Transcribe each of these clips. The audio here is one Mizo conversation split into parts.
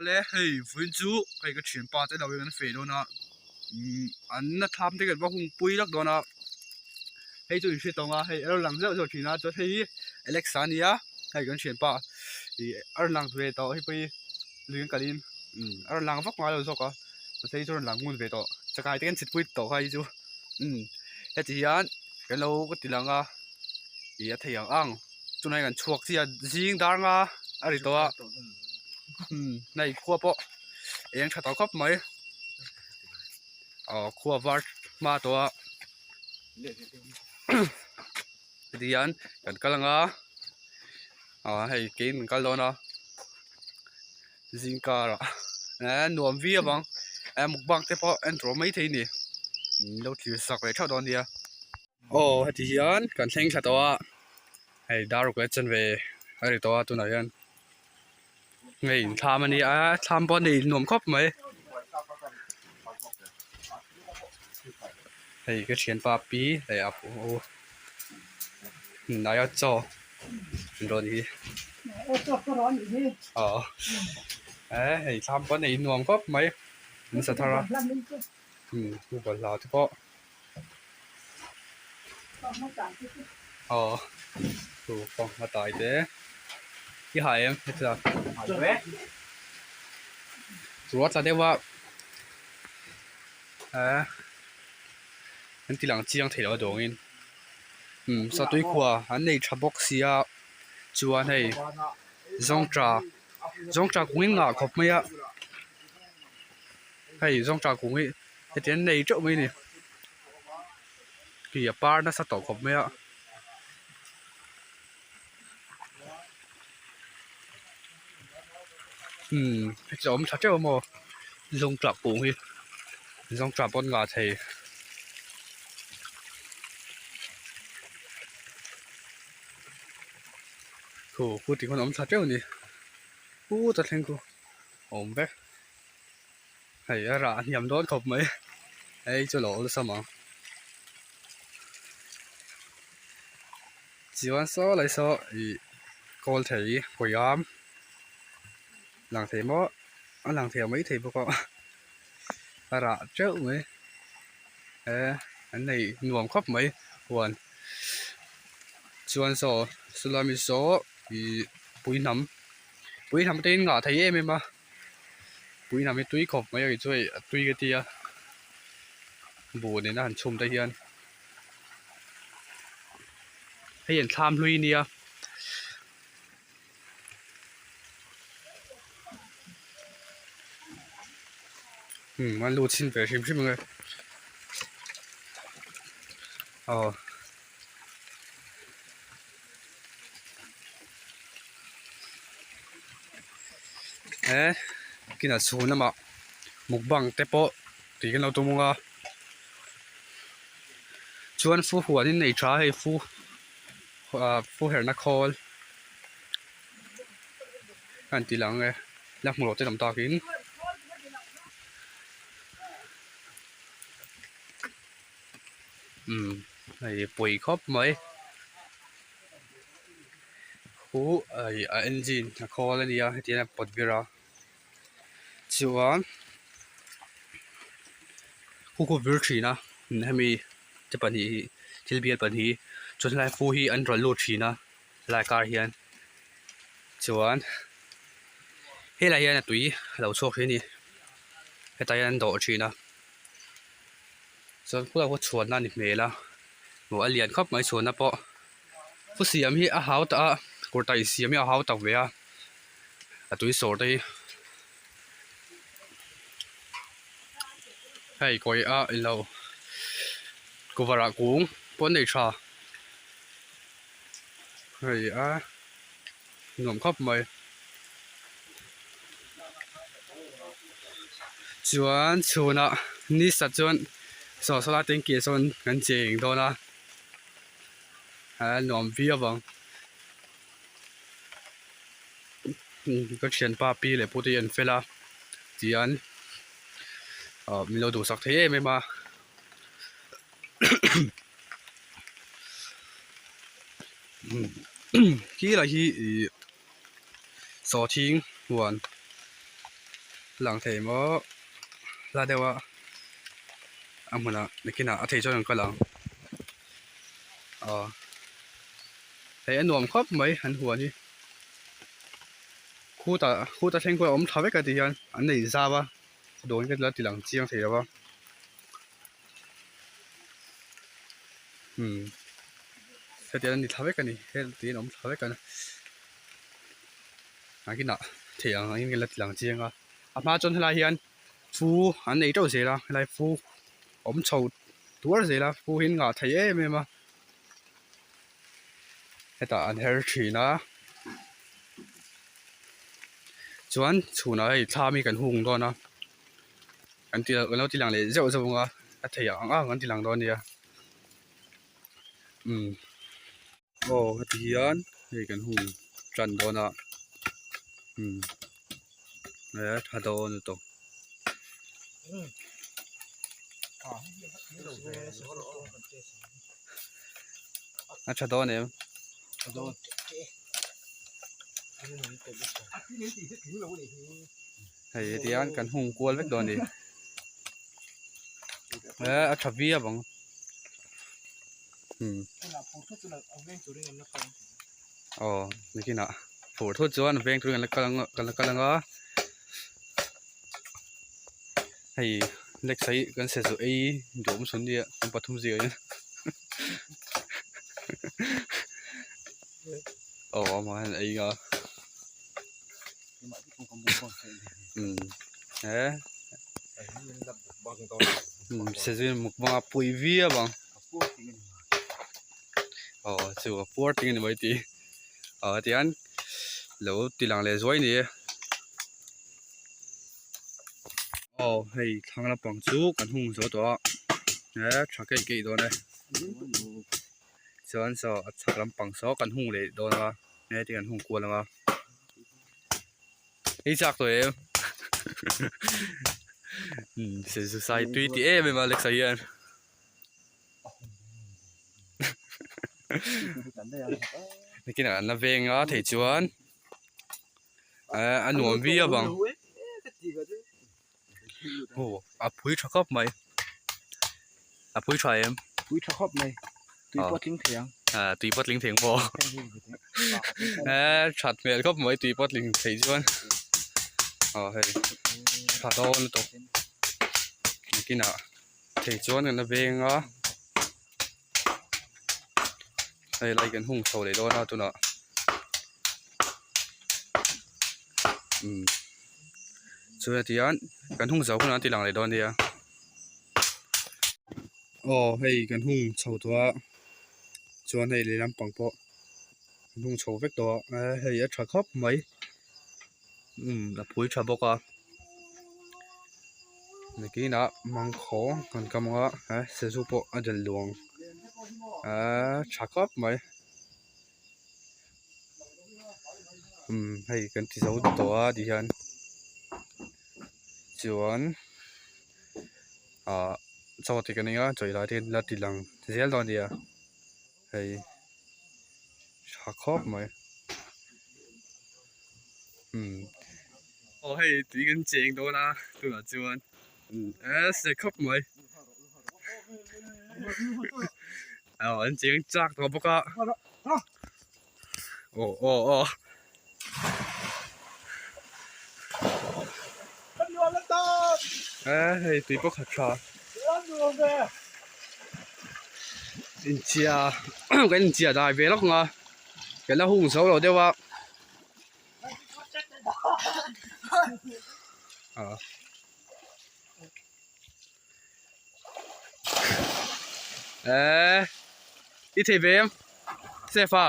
Le hei vawiin chu hei ka thianpa te lo in an feh dawn a umm an na thlam te kan va hung pui lak dawn a hei chu in hre tawng a hei a rawn lang zeuh zeuh thin a chuan hei hi Alex-a a nia hei kan thianpa ih a rawn lang ve tawh hei pawh hi lui an kalin umm a rawn lang vak ngai lo zawk a mahse hei chu a rawn lang ngun ve tawh chakai te kan chhit pui tawh kha hei chu umm heti hian kan lo ka ti lang a ih a thei ang ang tunah hian kan chhuak chiah zing dar nga a ri tawh a umm hei khua pawh eng tha tawh khawp mai aw khua var hma tawh a heti hian kan kal ang a aw hei kein kan kal dawn a zing karah eh nuam viau ang eh mukbang te pawh en tur maithei a ni min lo thlir sak ve theuh dawn nia. Aw heti hian kan thleng thla tawh a hei dar ruk leh chen ve a ri tawh a tunah hian hei inthlam a nia thlam pawh a nei nuam khawp mai hei ka thianpa pi leh a pu hnai a chaw an rawn hi aw hei thlam pawh a nei nuam khawp mai an sa thar a bawlhhlawh te pawh. Aw chu kawng a tai te i ha em heta chu a tla deuh a eh an ti lang chiang thei lo a dawngin umm satui khua an nei tha bawk sia chuan hei zawngtah zawngtah kung in ngah khawp mai a hei zawngtah kung hi heti an nei teuh mai a ni tui a par nasa tawh khawp mai a umm heti a awm tha teuh a maw zawngtah kung hi zawngtah pawn ngah thei khu khu tih khawn a awm tha teuh a ni put a thleng khu a awm vek. Hei a rah a hniam dawn khawp mai hei chu a lo awlsam ang chuan saw lai saw ih kawl thei kawiam lang thei maw a lang thei mai thei bawk a a rah teuh mai he an nei nuam khawp mai huan chuan saw sawlai mi saw ih puihnam puihnam te in ngah thei em em a. Pui hnam hi tui khawp mai a chu hei a tui ka ti a buh nena han chhum te hian hei an thlam hlui nia umm an lut chhin ve hrim hrim ang e aw. He kinah chhun lamah mukbang te pawh tih kan lo tum ang a chuan fu huan in nei tha a hei fu ah fu herhna khawl a han ti lang e la hmu loh te tam takin. Umm hei pawi khawp mai huh a engine a khawl a nia heti hian a pawt ber a chuan khu khu vir thin a hemi te pahnih hi thil bial pahnih hi chuan helai fu hi an rawn lut thin a helai kar hian chuan helai hian a tui a lo chhuak thin a ni hetah hian an dawh thin a. Chuan khulai pawh chhuanna a ni hmel a hmuh a lian khawp mai chhuanna pawh pu siam hi a hau tak a kurtai siam hi a hau tak ve a a tui sawr te hi hei kawi a ilo cover ah kung pawh an nei tha hei a nuam khawp mai chuan chhunah ni sat chuan saw sawlai tanky ah sawn kan cheng dawn a a nuam viau ang ka thianpa pi leh pu te hi an fel a tihian ah min lo duhsak thei em em a. Khi lah hi ih sawhthing huan. Lang thei maw hla deuh a a hmunah nakinah a thei chuan an kal ang aw hei a nuam khawp mai an huan hi khutah khuta thleng pawh a awm tha vek a ti hian an nei zau a dawn ka la ti lang chiang thei lo va umm hetiang an ni thla vek a ni heti an awm thla vek a ni. Nakinah thei ang angin ka la ti lang chiang a a hma chuan helai hian fu an nei teuh zel a helai fu awm chho tuar zel a fu hi an ngah thei em em a hetah an her thin a chuan chhunah hei thlam hi kan hung dawn a kan ti kan lo ti lang leh zeuh zeuh ang a a thei ang ang kan ti lang dawn a nia umm. Aw heti hian hei kan hun tan dawn a umm he tha dawn lutuk. A tha dawn em? Hei heti hian kan hung kual vek dawn a ni he a tha viau ang. Aw nikinah phur thut chuan veng turin kan la kal ang kan la kal ang a hei next hi kan se zawh ei duh awm sawn nia kan pathum zingah hian aw amah hian a ei a umm he sazui mukbang a pui viau ang aw chu a puar ting a ni mai tih aw tihian lo ti lang leh zuai a ni e aw hei thlang lampang chu kan hung zo tawh a he tha keih keih dawn e chuan saw a chhak lampang saw kan hung leh dawn a heti kan hung kual ang a. Ei chak tawh em Sensu sai tui ti em em a Alexa hian nikin ah an la veng a thei chuan a nuam viau ang aw a phui tha khawp mai a phui tha em phui tha khawp mai tui pawh a tling thei ang ah tui pawh a tling thei ang pawh eh that hmel khawp mai tui pawh a tling thei chuan aw hei tha dawn lutuk nakinah thei chuan kan la veng a hei lai kan hung chho leh dawn a tunah umm chuan heti hian kan hung zo hunah an ti lang leh dawn nia aw hei kan hung chho tawh a chuan hei lehlam pang pawh kan hung chho vek tawh a hei a tha khawp mai umm a phui tha bawk a. Nakinah mangkhawng kan kam ang a he sazu pawh a delh luang ahh tha khawp mai umm hei kan ti zo tawh a ti hian chuan ahh chaw te kan ei a chaw ei lai te la ti lang zel dawn a nia hei tha khawp mai umm. Aw hei tui kan cheng dawn a tunah chuan eh se khawp mai aw an cheng chak tawh bawk a aw aw aw eh hei tui pawh khat tha inchhia kan inchhia dai ve lawk ang a kan la hung zo lo deuh a. Eh, i thei ve em? Sefa.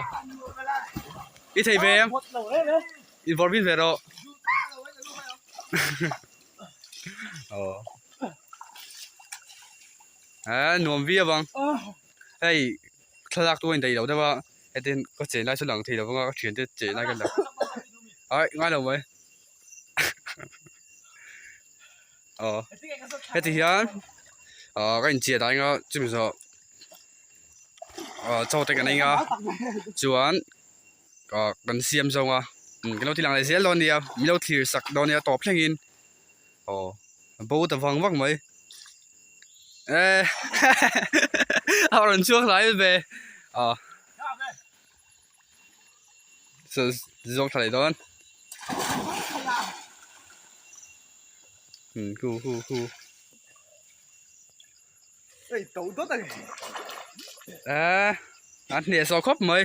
I thei ve em? In vawrh vin ve rawh. Aw. Eh, nuam viau ang. Hei, thlalak tu a indaih lo deuh a. Hetiang ka chen lai chu lang thei lo vang a ka thiante chen lai ka la ai ngai lo mai aw heti hian ah ka inchiah dan anga chumi zawh ah chaw te kan ei a chuan ah kan siam zawng a kan lo ti lang leh zel dawn nia min lo thlir sak dawn nia tawp thlengin. Aw a bo ta vang vang mai eh a rawn chhuak hlai ve aw zawng tha leh dawn khu khu khu eh a hnehsawh khawp mai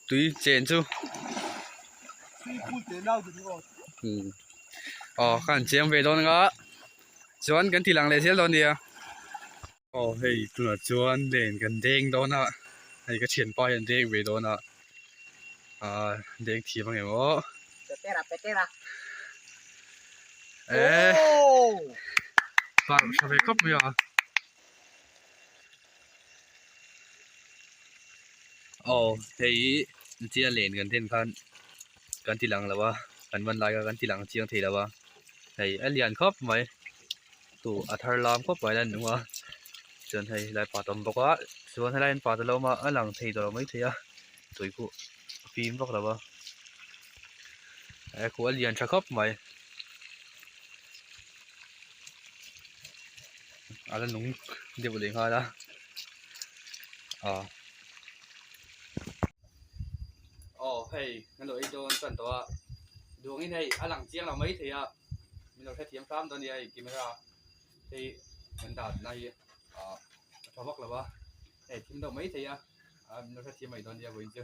tui chen chu aw ka han chiang ve dawn anga chuan kan ti lang leh zel dawn nia aw hei tunah chuan len kan deng dawn a hei ka thianpa hian deng ve dawn a ah deng thiam ang em aw eh parh tha ve khawp mai a. Aw hei hi tia len kan den khan kan ti lang lo a kan man lai kha kan ti lang chiang thei lo a hei a lian khawp mai tuh a thar lam khawp mai a nung a chuan hei helai pa tam bawk a chuan helai an pa te lo awm a a lang thei tawh lo maithei a tui pawh a fim vak lo a he khuh a lian tha khawp mai. A la nung deuh leh nghal a ah aw hei kan lo ei dawn tan tawh a duangin hei a lang chiang lo mai thei a min lo hrethiam hram dawn a nia hei camera hei kan dah na hi ah a tha vak lo a hei thim deuh mai thei a ah min lo hrethiam mai dawn a nia vawiin chu.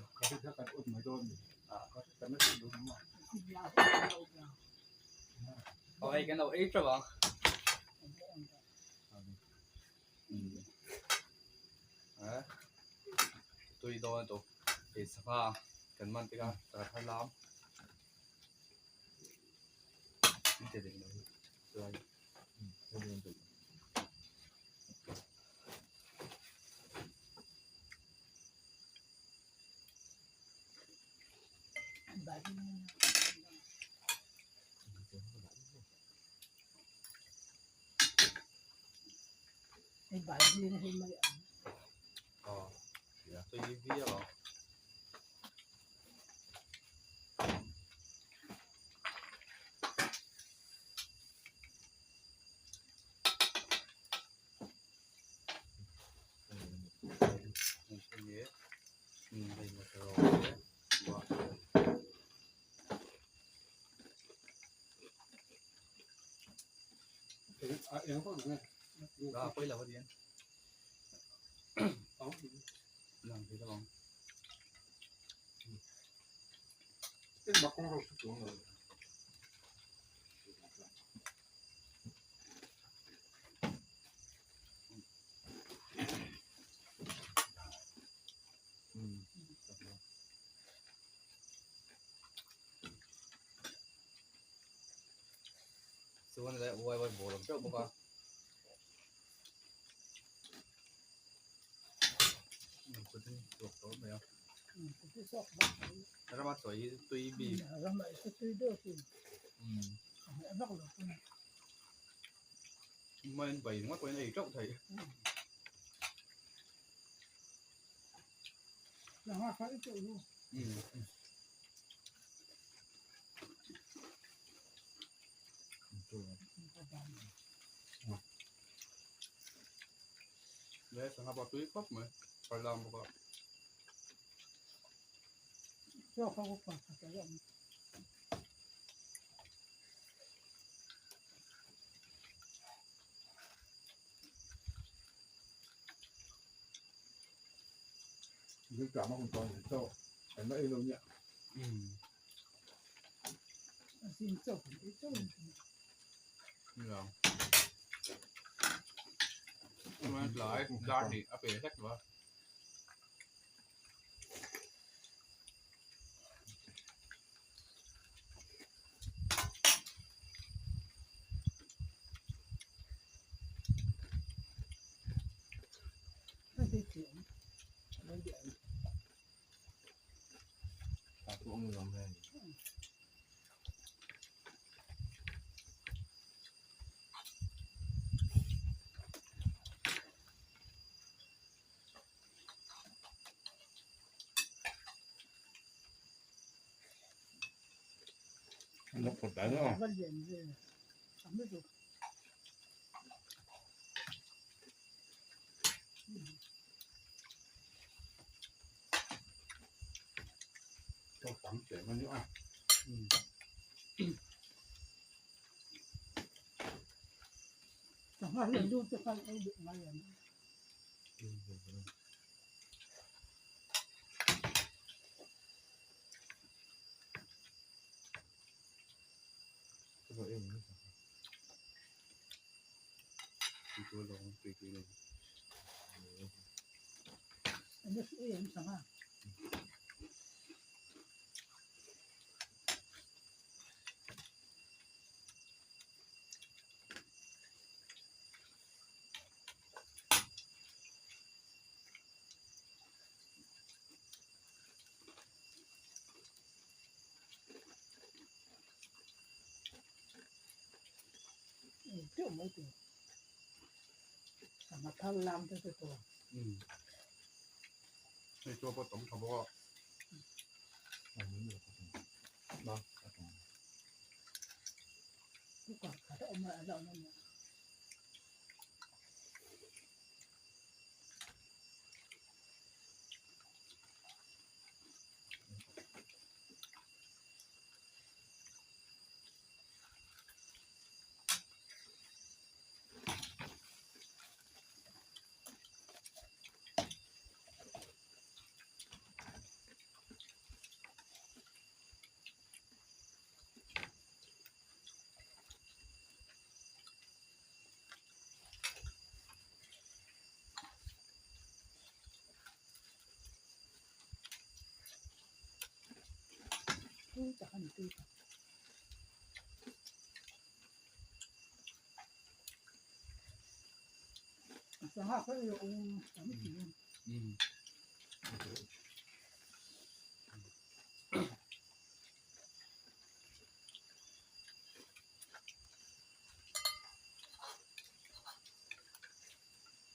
Aw hei kan lo ei teuh ang. Tui dawn tawh hei sangha kan man tek a sangha thar lam Chuan leh uai uai bawr awm teuh bawk a. Rama chawi hi tui bik. Main bai ringawt pawhin a ei teuh thei. Le sangha pawh a tui khawp mai thar lam bawk a. Tlai dar hnih a pe hlek lo a. Hei chu a pawh tam tha bawk a.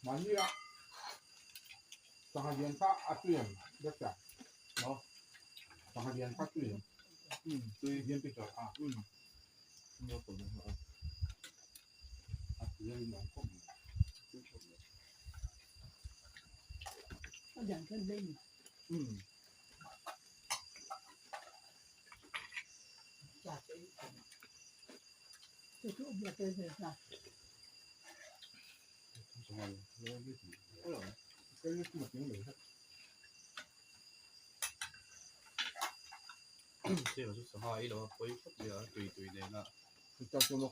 Mahni a sangha lian kha a tui em doctor maw sangha lian kha tui em tui hian tui tawh a a tui a rinawm khawp mai tui khawp mai. Sangha ei lo a pawi khawp mai a tui tui nen a. Tui khawp mai.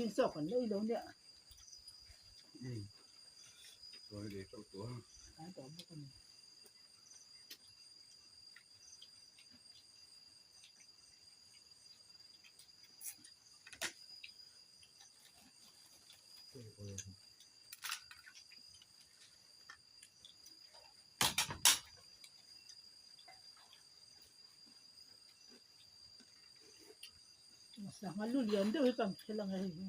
Zing chaw kan la ei lo nia. Umm. Chuan i lei teuh tawh a. Tlai tawh bawk a ni. Sangha lu lian deuh hi kan khel ang e hei hi.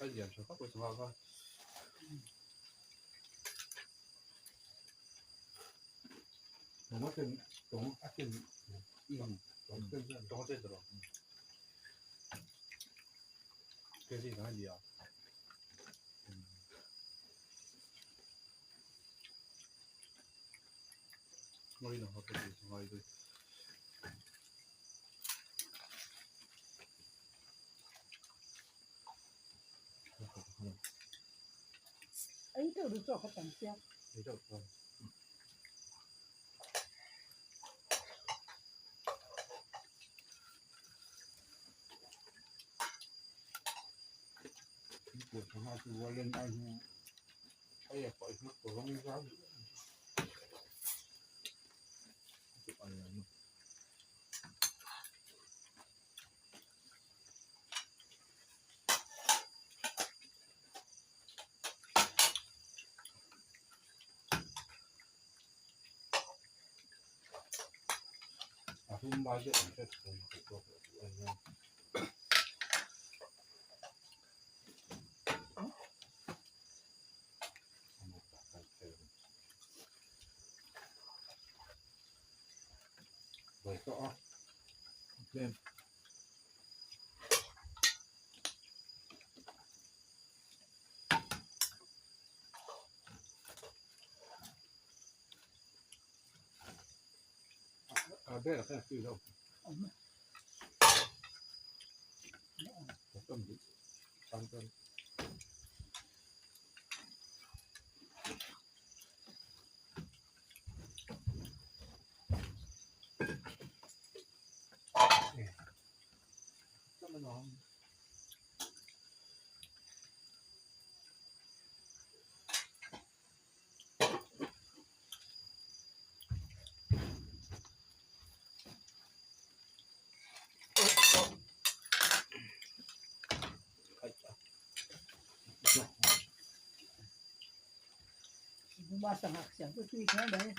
A lian tha khawp mai sangha kha. Ei deuh duh chaw kha tam sia. Burma sangha siam chu tui kher mai.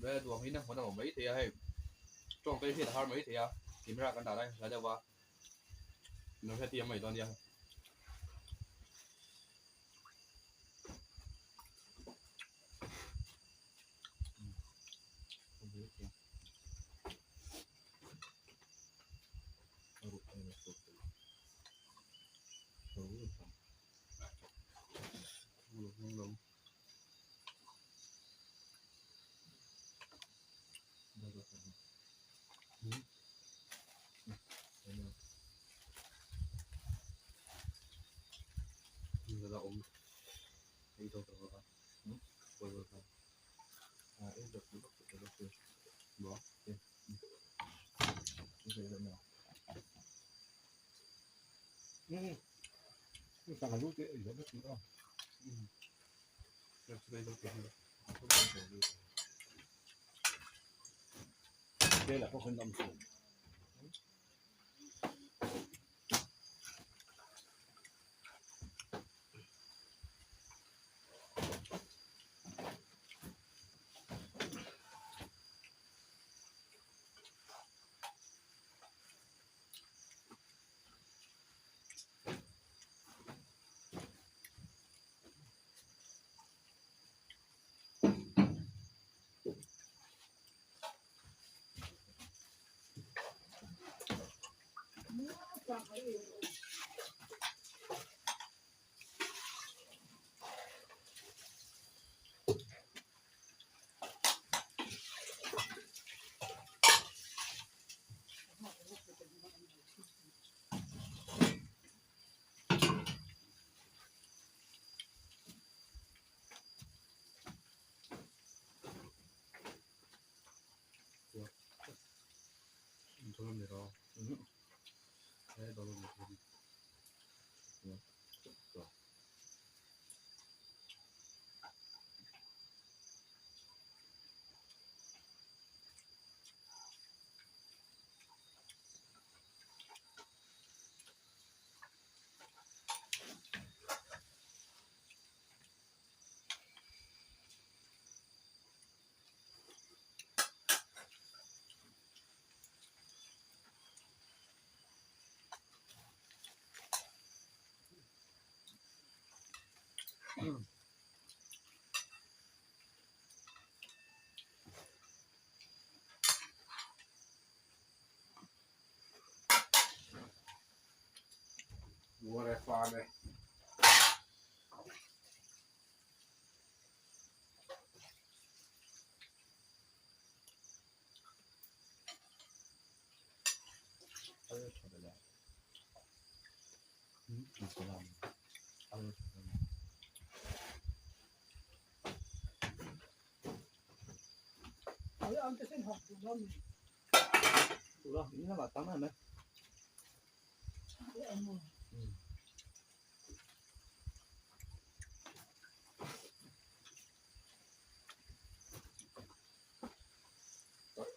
Ve duang hi na hmun a awm mai thei a hei tawng te hian a har mai thei a camera kan dah lai hla deuh a lo heti mai dawn nia.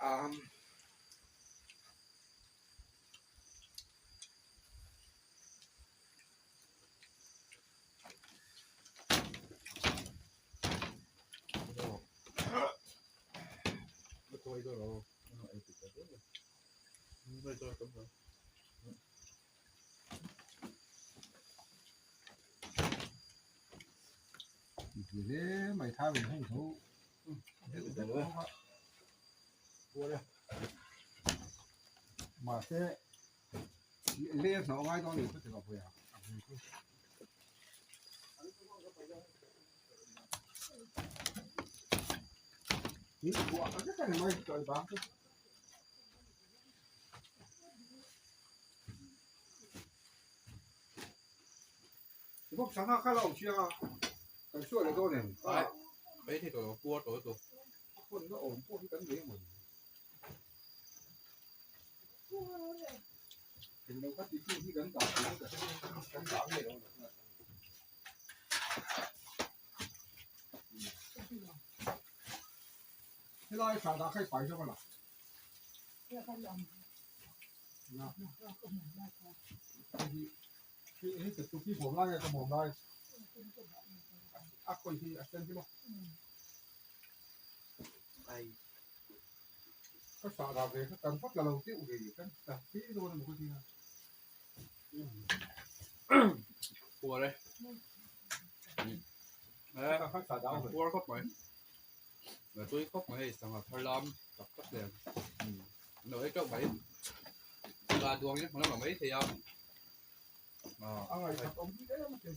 Um. Mahse leng hnawh ngai dawn lo chu a Puar e. Puar khawp mai. Tui khawp mai hei sangha thar lam tak tak nen. An lo ei teuh mai. Sangha duang hi hmun a mai thei a.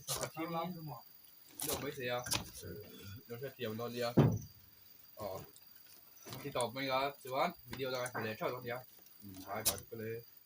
Sangha thar lam an lo mai thei a. Lo hrethiam dawn nia. Aw. Ti tawp mai a chuan video dangah hmu leh theuh dawn nia. Bye bye.